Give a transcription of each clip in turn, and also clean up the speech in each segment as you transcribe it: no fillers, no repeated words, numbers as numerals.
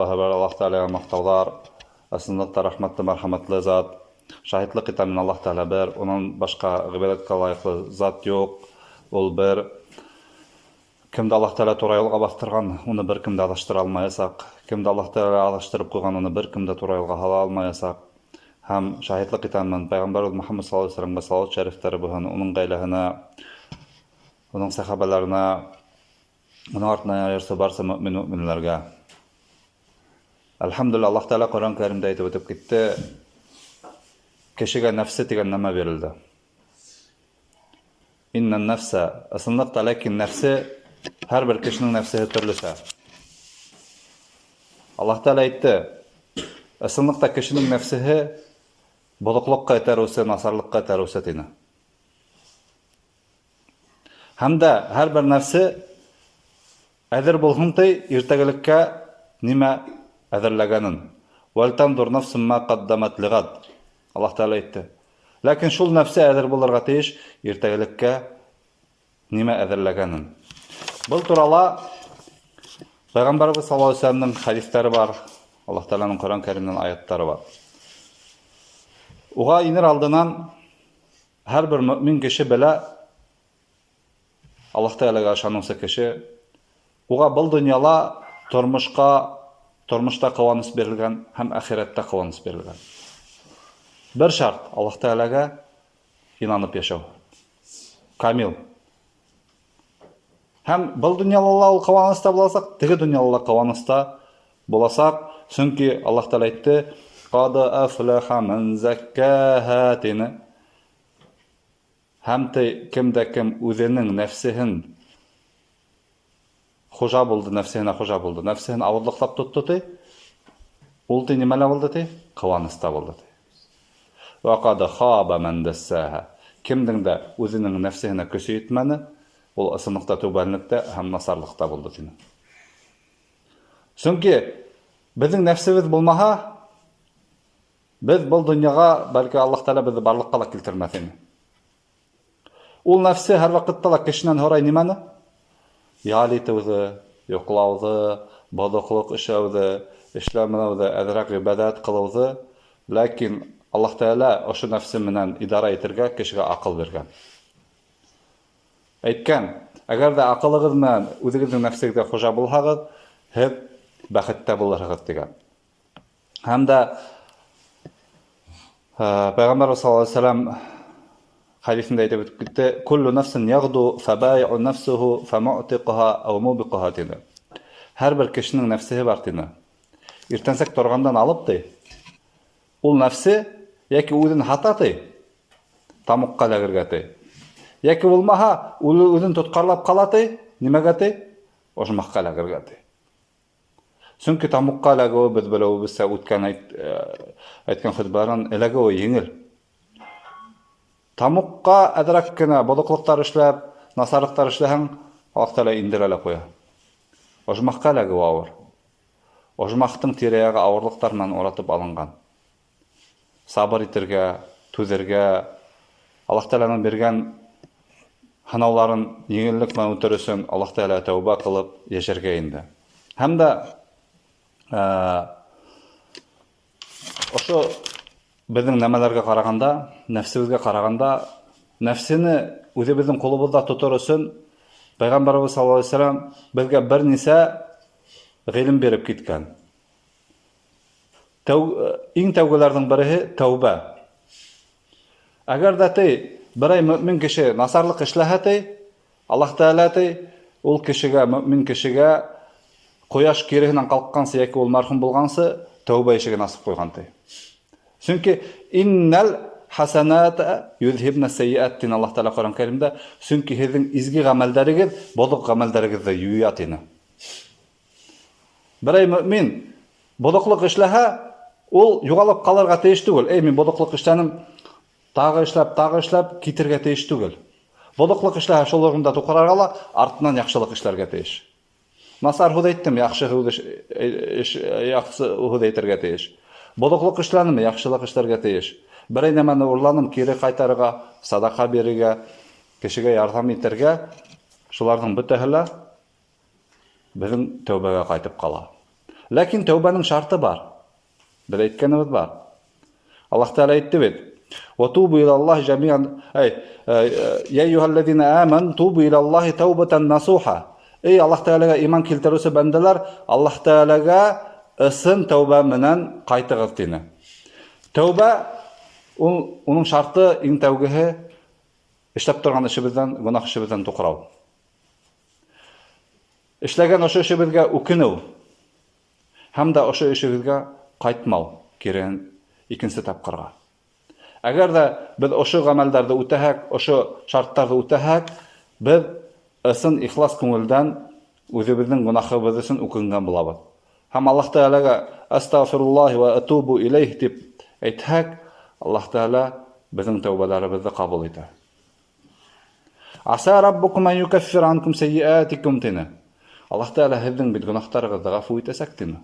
Бар Аллаһ Тәғәләгә маҡтауҙар, ысынлыҡта рәхмәтле, мәрхәмәтле зат. Шаһитлыҡ итәм мин Аллаһ Тәғәлә бер, унан башҡа ғибәҙәткә лайыҡлы зат юҡ, ул бер. Кемде Аллаһ Тәғәлә тура юлға баҫтырған, уны бер кем дә аҙаштыра алмаясаҡ. Кемде Аллаһ Тәғәлә аҙаштырып ҡуйған, уны бер кем дә тура юлға һала алмаясаҡ. Һәм шаһитлыҡ итәмен Пәйғәмбәрбеҙ Мөхәммәд саллаллаһу алейһи вәсәләмгә салауат шәрифтәре булһын, уның ғаиләһенә, уның сәхәбәләренә, уның артынан йөрөүсе барса мөмин мөминләргә. Әлхәмдүлилләһ, Аллаһ Тәғәлә Ҡөрьән Кәримдә әйтеп үтеп китте, кешегә нәфсе тигән нәмә бирелде. Иннән нәфсә, ысынлыҡта ләкин нәфсе, һәр бер кешенең нәфсеһе төрлөсә. Аллаһ Тәғәлә әйтте, ысынлыҡта кешенең нәфсеһе боҙоҡлоҡҡа этәреүсе, насарлыҡҡа этәреүсе тине. Һәм дә һәр бер нәфсе Әҙер булһын ти, иртәгелеккә нимә әҙерләгәнен. Вәлтәнзур нәфсун мә ҡәддәмәт лиғәд. Аллаһ Тәғәлә әйтте. Ләкин шул нәфсе әҙер булырға тейеш иртәгелеккә нимә әҙерләгәнен. Был турала Пәйғәмбәребеҙ саллаллаһу алейһи вәсәләмнең хәдистәре бар, Аллаһ Тәғәләнең Ҡөрьән Кәримнән аяттары бар. Уға инер алдынан һәрбер мөмин кеше белә, Аллаһ Тәгаләгә ышанусы кеше, уға был дөньяла тормошка, тормошта кыуаныч бирелгән һәм әхирәттә кыуаныч бирелгән. Бер шарт, Аллаһ Тәгаләгә инанып яшәү. Камил. Һәм был дөньяла ла ул кыуаныста буласак, теге дөньяла ла кыуаныста буласак, чөнки Аллаһ Тәгалә әйтте: "Кад әфләхә ман зәккәһә" тине. Һәм ти, кем дә кем үзенең нәфсеһен хужа булды, нәфсеһенә хужа булды, нәфсеһен авыҙлыҡлап тотто ти, ул ти нимәлә булды ти? Ҡыуаныста булды ти. Вә ҡад хаба мән дәссәһә. Кемдең дә үзенең нәфсеһенә көсө етмәне, ул ысынлыкта түбәнлектә һәм насарлыкта булды тине. Сөнки беҙҙең нәфсебеҙ булмаһа, Беҙ был донъяға, бәлки Аллаһ Тәгалә беҙҙе барлыҡҡа ла килтермәҫ ине. Ул нәфсе һәр ваҡытта ла кешенән һорай нимәне? Ял итеүҙе, йоҡлауҙы, боҙоҡлоҡ эшләүҙе, эшләмәүҙе, әҙерәк ғибәҙәт ҡылыуҙы. Ләкин Аллаһ Тәгалә ошо нәфсе менән идара итергә кешегә аҡыл биргән. Әйткән, әгәр дә аҡылығыҙ менән үҙегеҙҙең нәфсегеҙгә хужа булһағыҙ, һеҙ бәхеттә булырһығыҙ тигән. Һәм дә Пәйғәмбәр саллаллаһу алейһи вәсәләм хәдисендә әйтеп үтеп китте: "Куллу нафсин ягду фабай'у нафсуху фаму'тикуха ау мубикуха" тине. Һәр бер кешенең нәфсеһе бар тине. Иртәнсәк торғандан алып ти, ул нәфсе яки үҙен һата ти, тамуҡҡа эләгергә ти. Яки булмаһа, ул үҙен тотҡарлап ҡала ти, нимәгә ти? Ожмахҡа эләгергә ти. Сөнки тамуҡҡа эләгеүе беҙ белеүебеҙсә үткән әйт, э, әйткән хөтбәләрҙән эләгеүе еңел. Тамуҡҡа әҙерәк кенә боҙоҡлоҡтар эшләп, насарлыҡтар эшләһәң, Аллаһ Тәгалә индерә лә ҡуя. Ожмахҡа эләгеүе ауыр. Ожмахтың тирә-яғы ауырлыҡтар менән уратып алынған. Сабыр итергә, түҙергә, Аллаһ Тәгаләнең биргән һынауларын еңеллек менән үтер өсөн Аллаһ Тәгаләгә тәүбә кылып яшәргә инде. Һәм дә ошо беҙҙең нәмәләргә ҡарағанда, нәфсебеҙгә ҡарағанда, нәфсене үҙебеҙҙең ҡулыбыҙҙа тотор өсөн Пәйғәмбәребеҙ саллаллаһу алейһи ва сәлләм беҙгә бер нисә ғилем биреп киткән. Тәү, иң тәүгеләрнең береһе тәүбә. Әгәр дә ти берәй мөмин кеше насарлык эшләһә ти, Аллаһ Тәгалә ти, ул кешегә, мөмин кешегә кояш киреһеннән калкканчы яки ул мәрхүм булганчы тәүбә ишеген ачып куйган ти. Чөнки иннәл хәсәнәт юзһибна сәйиәт тине Аллаһ Тәгалә Коръән Кәримдә, чөнки һеҙҙең изге гамәлдәрегеҙ боҙоҡ гамәлдәрегеҙҙе юя тине. Берәй мөмин боҙоҡлоҡ эшләһә, ул юғалып ҡалырға тейеш түгел. Эй, мин боҙоҡлоҡ эшләнем, тағы эшләп, тағы эшләп китергә тейеш түгел. Боҙоҡлоҡ эшләһә, шул урында туҡрарға ла, артынан яҡшылыҡ эшләргә тейеш. Насар һүҙ әйттем, яҡшы һүҙ эш, яҡшы һүҙ әйтергә тейеш. Боҙоҡлоҡ эшләнем, яҡшылыҡ эшләргә тейеш. Берәй нәмәне урланым, кире ҡайтарырға, садаҡа бирергә, кешегә ярҙам итергә, шуларҙың бөтәһе лә Беҙҙең тәүбәгә ҡайтып ҡала. Ләкин тәүбәнең шарты бар. Беҙ әйткәнебеҙ бар. Аллаһ Тәғәлә әйтте бит: "Ва тубу илаллаһи жамиан, эй, я әйюһәлләзина аман тубу илаллаһи таубатан насуха". Эй, Аллаһ Тәғәләгә иман килтереүсе бәндәләр, Аллаһ Тәғәләгә ысын тәүбә менән ҡайтығыҙ тине. Тәүбә ул уның шарты иң тәүгеһе эшләп торған эшебеҙҙән, гонаһ эшебеҙҙән туҡрау. Эшләгән ошо эшебеҙгә үкенеү һәм дә ошо эшебеҙгә ҡайтмау кире икенсе тапҡырға. Әгәр ҙә беҙ ошо ғәмәлдәрҙе үтәһәк, ошо шарттарҙы үтәһәк, беҙ ысын ихлас күңелдән үҙебеҙҙең гонаһыбыҙ өсөн үкенгән булабыҙ. Һәм Аллаһ Тәғәләгә астағфируллаһи ва атубу иләйһ тип әйтһәк, Аллаһ Тәғәлә беҙҙең тәүбәләребеҙҙе ҡабул итә. Аса раббукум ан юкаффир анкум сайyiатикум тине. Аллаһ Тәғәлә һеҙҙең бит гонаһтарығыҙҙы ғәфү итәсәк тине.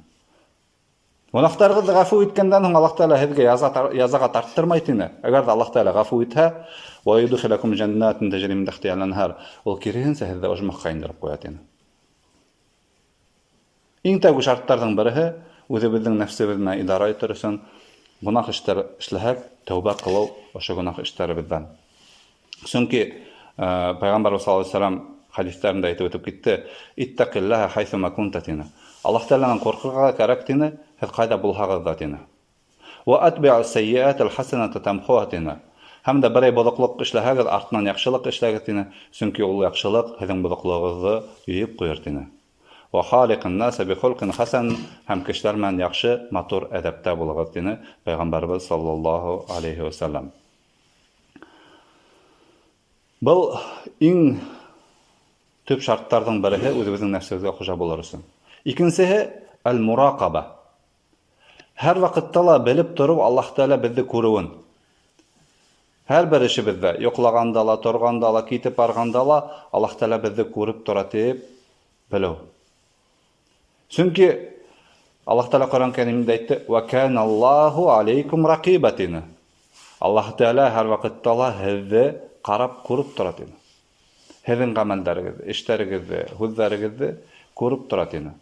Гонаһтарығыҙҙы ғәфү иткәндән һуң Аллаһ Тәғәлә һеҙгә язаға тарттырмай тине. Әгәр ҙә Аллаһ Тәғәлә ғәфү итһә, ва юдхилакум җаннатин таҗри мин тахтиһа ал-анһар. Ул киреһенсә һеҙҙе ожмахҡа индереп ҡуя тине. Иң тәүге шарттарҙың береһе үҙебеҙҙең нәфсебеҙ менән идара итер өсөн гонаһ эштәр эшләһәк, тәүбә ҡылыу ошо гонаһ эштәребеҙҙән. Сөнки Пәйғәмбәрбеҙ саллаллаһу алейһи ва сәлләм хәдиҫтәрендә әйтеп үтеп китте: "Иттәҡиллаһа хайсума кунта" тине. Аллаһ Тәғәләнән ҡурҡырға кәрәк тине, һеҙ ҡайҙа булһағыҙ ҙа тине. Ва атби'у сайyiатал хасаната тамхуha тине. Һәм дә берәй боҙоҡлоҡ эшләһәгеҙ, артынан яҡшылыҡ эшләгеҙ тине, сөнки ул яҡшылыҡ һеҙҙең боҙоҡлоғоғоҙҙо йыйып ҡуйыр тине. Ва халиҡин наса би хулҡин хасан, һәм кешеләр менән яҡшы, матур әҙәптә булығыҙ тине Пәйғәмбәрбеҙ саллаллаһу алейһи ва сәлләм. Был иң төп шарттарҙың береһе үҙебеҙҙең нәфсебеҙгә хужа булыр өсөн. Икенсеһе әл-мурақаба. Һәр ваҡытта ла белеп тороу Аллаһ Тәғәлә беҙҙе күреүен. Һәр бер эшебеҙҙә, йоҡлағанда ла, торғанда ла, китеп барғанда ла Аллаһ Тәғәлә беҙҙе күреп тора тип белеү. Сөнки Аллаһ Тәғәлә Ҡөрьән Кәримдә әйтте: "Ва каналлаһу алейкум рақиба" тине. Аллаһ Тәғәлә һәр ваҡытта ла һеҙҙе ҡарап күреп тора тине. Һеҙҙең ғәмәлдәрегеҙҙе, эштәрегеҙҙе, һүҙҙәрегеҙҙе күреп тора тине.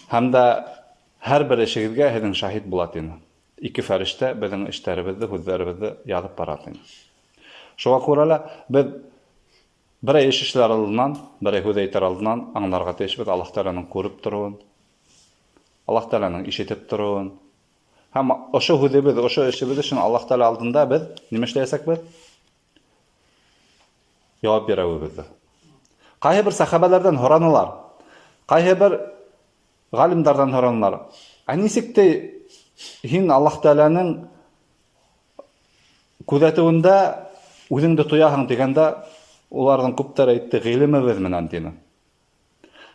Һәм дә һәр бер эшегеҙгә һеҙҙең шаһит була тине. Ике фәрештә беҙҙең эштәребеҙҙе, һүҙҙәребеҙҙе яҙып бара тине. Шуға күрә лә беҙ берәй эш эшләр алдынан, берәй һүҙ әйтер алдынан аңларға тейешбеҙ Аллаһ Тәғәләнең күреп тороуын, Аллаһ Тәғәләнең ишетеп тороуын. Һәм ошо һүҙебеҙ, ошо эшебеҙ өсөн Аллаһ Тәғәлә алдында беҙ нимә эшләйәсәкбеҙ? Яуап биреүебеҙҙе. Ҡайһы бер сәхәбәләрҙән һоранылар, ҡайһы бер ғалимдарҙан һоранылар. Ә нисек тә һин Аллаһ Тәғәләнең күҙәтеүендә үҙеңде тояһың тигәндә, уларҙың күптәре әйтте, ғилемебеҙ менән тине.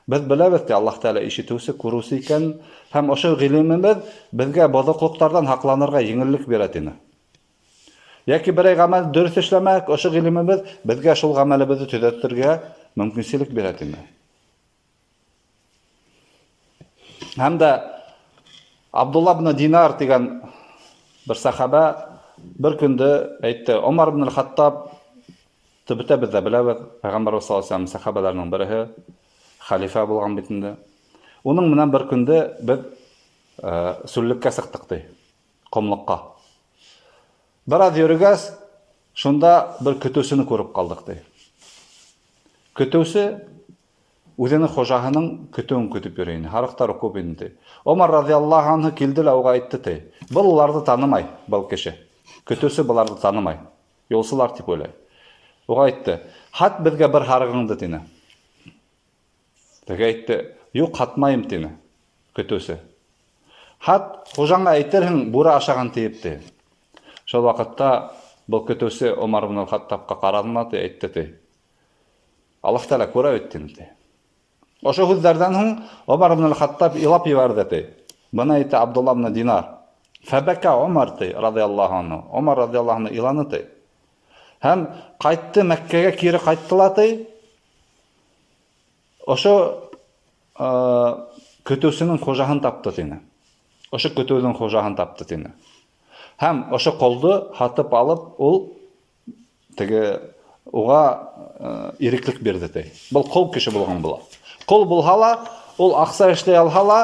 Беҙ беләбеҙ ки, Аллаһ Тәғәлә ишетеүсе, күреүсе икән, һәм ошо ғилемебеҙ беҙгә боҙоҡлоҡтарҙан һаҡланырға еңеллек бирә тине. Йәки берәй ғәмәл дөрөҫ эшләмәк, ошо ғилемебеҙ беҙгә шул ғәмәлебеҙҙе төҙәтергә мөмкинселек бирә тине. Һәм дә Абдулла ибн Динар тигән бер сәхәбә бер көндө әйтте, Омар ибн аль-Хаттаб бөтәбеҙ ҙә беләбеҙ, Пәйғәмбәр саллаллаһу алейһи ва сәлләм сәхәбәләренең береһе, хәлифә булған бит инде. Уның менән бер көндө беҙ сүллеккә сыҡтыҡ ти, ҡомлоҡҡа. Бер аҙ йөрөгәс, шунда бер көтөүсене күреп ҡалдыҡ ти. Көтөүсе үҙенең хужаһының көтөүен көтөп йөрөй ине, һарыҡтары күп ине ти. Омар разияллаһу анһу килде лә уға әйтте ти: "Был уларҙы танымай, был кеше. Көтөүсе быларҙы танымай. Юлсылар тип уйлай." Уға әйтте: "Һат беҙгә бер һарығыңды" тине. Теге әйтте: "Юҡ, һатмайым" тине көтөүсе. "Һат, хужаңа әйтерһең, бүре ашаған тиеп" ти. Шул ваҡытта был көтөүсе Омар ибн аль-Хаттабҡа ҡараны ла ти, әйтте ти: "Аллаһ Тәғәлә күрә бит" тине ти. Ошо һүҙҙәрҙән һуң Омар ибн аль-Хаттаб илап ебәрҙе ти. Бына әйтә Абдулла ибн Динар. Фәбәкә Омар ти, разияллаһу анһу. Омар разияллаһу анһу иланы ти. Һәм ҡайтты Мәккәгә кире ҡайтты ла ти. Ошо көтөүсенең хужаһын тапты тине. Ошо көтөүҙең хужаһын тапты тине. Һәм ошо ҡолдо һатып алып, ул теге уға иреклек бирҙе ти. Был ҡол кеше булған була. Ҡол булһа ла, Ул аҡса эшләй алһа ла,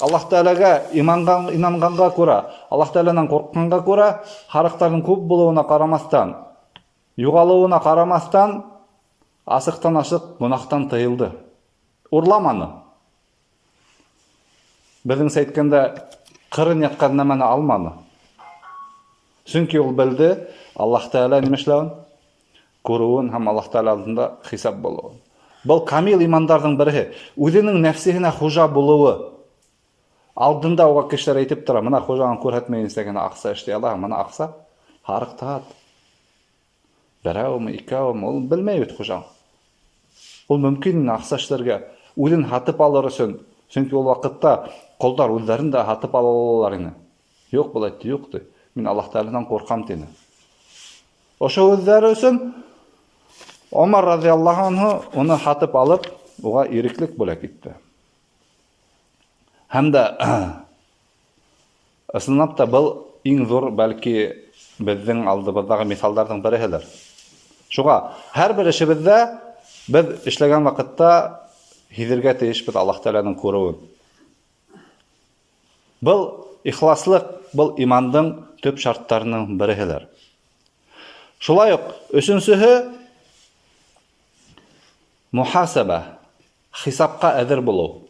Аллаһ Тәғәләгә иманған, инанғанға күрә, Аллаһ Тәғәләнән ҡурҡҡанға күрә, һарыҡтарҙың күп булыуына ҡарамаҫтан, юғалыуына ҡарамаҫтан, асыҡтан-асыҡ гонаһтан тыйылды. Урламаны. Беҙҙеңсә әйткәндә, ҡырын ятҡан нәмәне алманы. Сөнки ул белде, Аллаһ Тәғәлә нимә эшләүен, күреүен һәм Аллаһ Тәғәлә алдында хисап булыуын. Был камил имандарҙың береһе. Үҙенең нәфсеһенә хужа булыуы. Алдында уға кешеләр әйтеп тора, мына хужаңа күрһәтмәйенсә генә аҡса эшләй алаһың, мына аҡса, һарыҡты һат. Берәүме, икәүме, ул белмәй бит хужаң. Ул мөмкин ине аҡса эшләргә, үҙен һатып алыр өсөн. Сөнки ул ваҡытта ҡолдар үҙҙәрен дә һатып ала алалар ине. Юҡ, был әйтте, юҡ, ти. Мин Аллаһ Тәғәләдән ҡурҡам, тине. Ошо һүҙҙәре өсөн Омар разиаллаһу анһу уны һатып алып, уға иреклек бүләк итте. Һәм дә ысынлап та был иң ҙур, бәлки, беҙҙең алдыбыҙҙағы миҫалдарҙың береһелер. Шуға һәр бер эшебеҙҙә беҙ эшләгән ваҡытта һиҙергә тейешбеҙ Аллаһ Тәғәләнең күреүен. Был ихласлыҡ, был имандың төп шарттарының береһелер. Шулай уҡ өсөнсөһө мухасаба, хисапҡа әҙер булыу.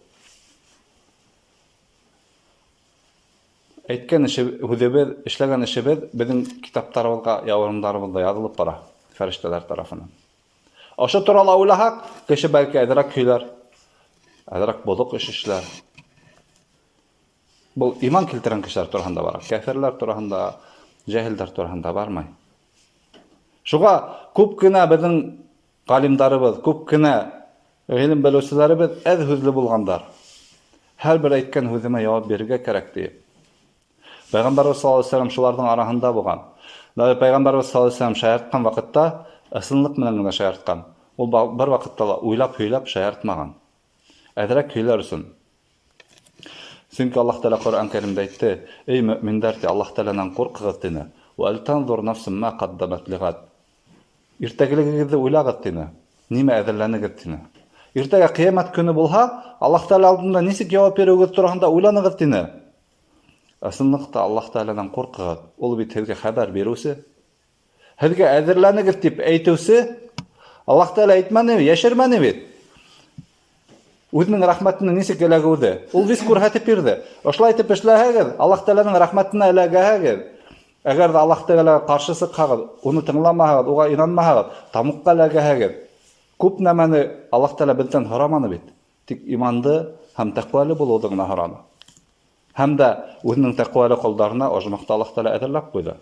Әйткән эше, һүҙебеҙ, эшләгән эшебеҙ беҙҙең китаптарыбыҙға, яурындарыбыҙҙа яҙылып бара фәрештәләр тарафынан. Ошо турала уйлаһаҡ, кеше бәлки әҙерәк һөйләр, әҙерәк боҙоҡ эш эшләр. Был иман килтергән кешеләр тураһында бара, кәферләр тураһында, җәһелдәр тураһында бармай. Шуға күп кенә беҙҙең Ғалимдарыбыҙ, күп кенә ғилем белеүселәребеҙ әҙ һүҙле булғандар. Һәр бер әйткән һүҙемә яуап бирергә кәрәк, диеп. Пәйғәмбәрбеҙ саллаллаһу алейһи ва сәлләм шуларҙың араһында булған. Даже Пәйғәмбәрбеҙ саллаллаһу алейһи ва сәлләм шаяртҡан ваҡытта ысынлыҡ менән генә шаяртҡан. Ул бер ваҡытта ла уйлап һөйләп шаяртмаған. Әҙерәк һөйләр өсөн. Сөнки Аллаһ Тәгалә Коръән Кәримдә әйтте, Эй мөэминдәр, ти, Аллаһ Тәгаләнән ҡурҡығыҙ, тине. Вәлтанзур нафсун ма ҡаддамат лиғад. Иртәгелегегеҙҙе уйлағыҙ, тине. Нимә әҙерләнегеҙ, тине. Иртәгә ҡиәмәт көнө булһа, Аллаһ Тәғәлә алдында нисек яуап биреүегеҙ тураһында уйланығыҙ, тине. Ысынлыҡта Аллаһ Тәғәләнән ҡурҡығыҙ, ул бит һеҙгә хәбәр биреүсе. Һеҙгә әҙерләнегеҙ тип әйтеүсе. Аллаһ Тәғәлә әйтмәне, йәшермәне бит. Үҙенең рәхмәтенә нисек эләгеүҙе. Ул бит күрһәтеп бирҙе. Ошолай итеп эшләһәгеҙ, Аллаһ Тәғәләнең рәхмәтенә эләгәһегеҙ. Әгәр ҙә Аллаһ Тәғәләгә ҡаршы сыҡһағыҙ, уны тыңламаһағыҙ, уға инанмаһағыҙ, тамуҡҡа эләгәһегеҙ. Күп нәмәне Аллаһ Тәғәлә беҙҙән һораманы бит. Тик иманды һәм тәҡвәле булыуҙы ғына һораны. Һәм дә үҙенең тәҡвәле ҡолдарына ожмахты Аллаһ Тәғәлә әҙерләп ҡуйҙы.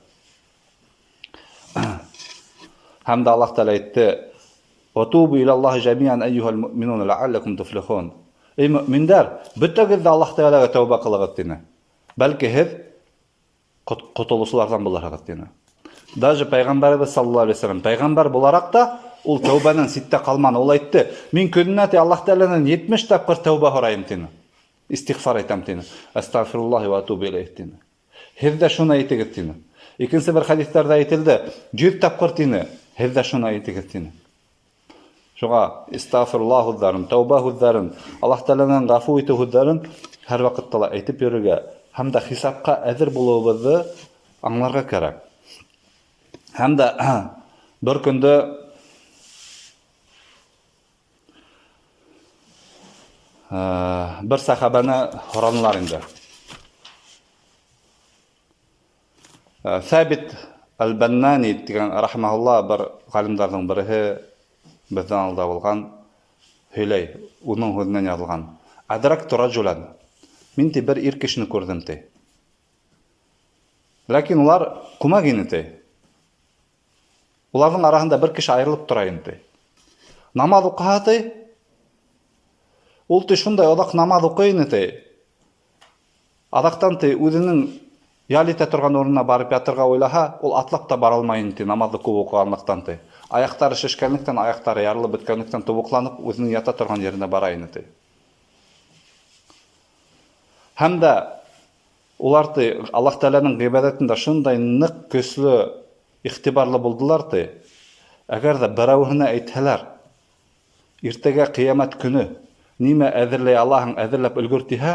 Һәм дә Аллаһ Тәғәлә әйтте: "Ва тубу илаллаһи жамиан әйюһал муъминун ләалләкум туфлихун." Эй мөминдәр, бөтәгеҙ дә Аллаһ Тәғәләгә тәүбә ҡылығыҙ, тине. Бәлки һеҙ ҡотолоусыларҙан булырһығыҙ, тине. Даже пәйғәмбәребеҙ саллаллаһу алейһи вәсәлләм пәйғәмбәр булараҡ та ул тәүбәнән ситтә ҡалманы. Ул әйтте: "Мин көнөнә ти Аллаһ Тәғәләнән 70 тапҡыр тәүбә һорайым", тине. Истигъфар әйтәм, тине. Әстәғфируллаһи ва атубу иләйһ, тине. Һеҙ ҙә шуны әйтегеҙ, тине. Икенсе бер хәдиҫтәрҙә әйтелде, 100 тапҡыр, тине, һеҙ ҙә шуны әйтегеҙ, тине. Шуға истағфирулла һүҙҙәрен, тәүбә һүҙҙәрен, Аллаһ Тәғәләнән ғәфү итеү һүҙҙәрен һәр ваҡытта ла әйтеп йөрөргә һәм дә хисапҡа әҙер булыуыбыҙҙы аңларға кәрәк. Һәм дә бер көндө Бер сәхәбәне һоранылар инде. Сәбит Әл-Бәннани дигән рахмаһулла бер ғалимдарҙың береһе беҙҙән алда булған һөйләй, уның һүҙенән яҙылған. Әдрәкту раджулан. Мин ти бер ир кешене күрҙем ти. Ләкин улар күмәк ине ти. Уларҙың араһында бер кеше айырылып тора ине, ти. Намаҙ уҡыһа, ти, ул, ти, шундай оҙаҡ намаҙ уҡый ине, ти. Аҙаҡтан, ти, үҙенең ял итә торған урынына барып ятырға уйлаһа, ул атлап та бара алмай ине, ти, намаҙҙы күп уҡығанлыҡтан, ти. Аяҡтары шешкәнлектән, аяҡтары ярылып бөткәнлектән, тубыҡланып, үҙенең ята торған еренә бара ине, ти. Һәм дә Улар, ти, Аллаһ Тәгаләнең ғибәҙәтендә шундай ныҡ көслө иғтибарлы булдылар, ти, әгәр ҙә берәүһенә әйтһәләр, иртәгә ҡиәмәт көнө, Нимә әҙерләй алаһың, әҙерләп өлгөр тиһә,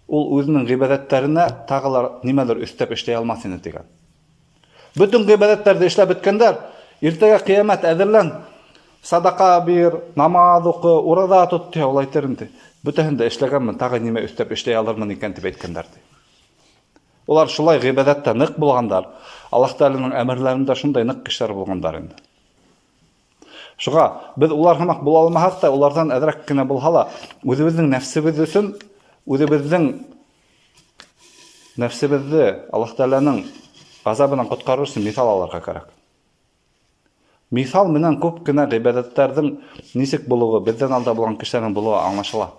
ул үҙенең ғибәҙәттәренә тағы ла нимәлер өҫтәп эшләй алмаҫ ине тигән. Бөтөн ғибәҙәттәрҙе эшләп бөткәндәр, иртәгә ҡиәмәт, әҙерлән, садаҡа бир, намаҙ уҡы, ураҙа тот тиһә, ул әйтер инде: бөтәһен дә эшләгәнмен, тағы нимә өҫтәп эшләй алырмын икән, тип әйткәндәр ти. Улар шулай ғибәҙәттә ныҡ булғандар, Аллаһ Тәғәләнең әмерләрендә шундай ныҡ кешеләр булғандар инде. Шуға беҙ улар һымаҡ була алмаһаҡ та, уларҙан әҙерәк кенә булһа ла, үҙебеҙҙең нәфсебеҙ өсөн, үҙебеҙҙең нәфсебеҙҙе Аллаһ Тәғәләнең ғазабынан ҡотҡарыр өсөн миҫал алырға кәрәк. Миҫал менән күп кенә ғибәҙәттәрҙең нисек булыуы, беҙҙән алда булған кешеләрҙең булыуы аңлашыла.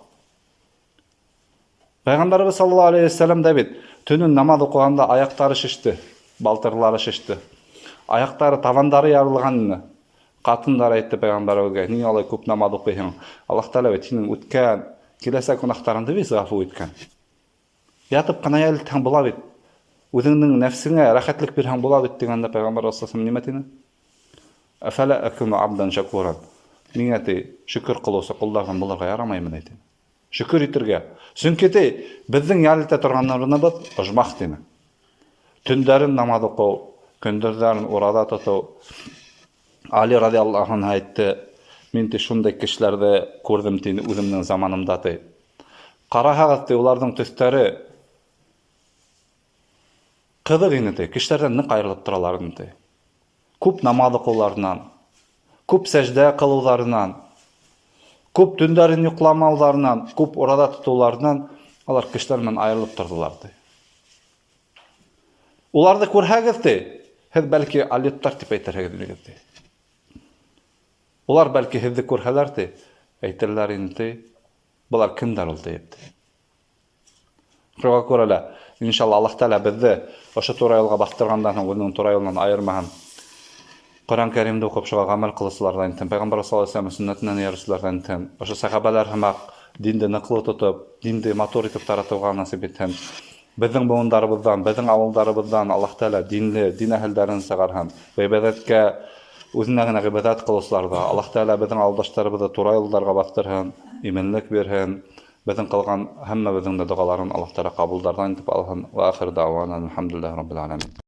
Пәйғәмбәребеҙ саллаллаһу алейһи вәсәләм дә бит төнөн намаҙ уҡығанда аяҡтары шеште, балтырлары шеште. Аяҡтары, табандары ярылған ине. Ҡатындар әйтте пәйғәмбәребеҙгә: "Ниңә алай күп намаҙ уҡыйһың? Аллаһ Тәғәлә бит һинең үткән, киләсәк гөнаһтарыңды бит ғәфү иткән. Ятып ҡына ял итһәң була бит. Үҙеңдең нәфсеңә рәхәтлек бирһәң була бит", тигәндә пәйғәмбәр саллаллаһу нимә тине? "Әфәлә әкүнү абдан шәкүран?" Миңә ти шөкөр ҡылыусы ҡолдарҙан булырға ярамаймы ни, ти. Шөкөр итергә. Сөнки ти беҙҙең ял итә торған урыныбыҙ ожмах тине. Төндәрен намаҙ уҡыу, көндөҙҙәрен ураҙа тотоу. Али радиаллаһу анһу әйтте: "Мин ти шундай кешеләрҙе күрҙем ти үҙемдең заманымда ти. Ҡараһағыҙ ти, уларҙың төҫтәре ҡыҙыҡ ине ти, кешеләрҙән ныҡ айырылып торалар ине ти. Күп намаҙ уҡыуҙарынан, күп сәждә ҡылыуҙарынан, күп төндәрен йоҡламауҙарынан, күп ураҙа тотоуҙарынан улар кешеләр менән айырылып торҙолар ти. Уларҙы күрһәгеҙ ти, һеҙ бәлки алйоттар тип әйтерһегеҙ инегеҙ ти. Улар бәлки һеҙҙе күрһәләр ти, әйтерҙәр ине ти, былар кемдәр ул тиеп ти." Шуға күрә лә, иншалла, Аллаһ Тәғәлә беҙҙе ошо тура юлға баҫтырғандан һуң үҙенең тура юлынан айырмаһын. Ҡөрьән Кәримде уҡып шуға ғәмәл ҡылыусыларҙан итһен, Пәйғәмбәр саллаллаһу алейһи вәсәләм сөннәтенән эйәреүселәрҙән итһен. Ошо сәхәбәләр һымаҡ динде ныҡлы тотоп, динде матур итеп таратыуға насип итһен. Беҙҙең быуындарыбыҙҙан, беҙҙең ауылдарыбыҙҙан Аллаһ Тәғәлә динле, дин әһелдәрен сығарһын. Ғибәҙәткә үҙенә генә ғибәҙәт ҡылыусыларҙы Аллаһ Тәғәлә беҙҙең ауылдаштарыбыҙҙы тура юлдарға баҫтырһын, именлек бирһен. Беҙҙең ҡылған һәммәбеҙҙең дә доғаларын Аллаһ Тәғәлә ҡабулдарҙан итеп алһын. Ва ахир дауана әлхәмдүлилләһи раббил аләмин.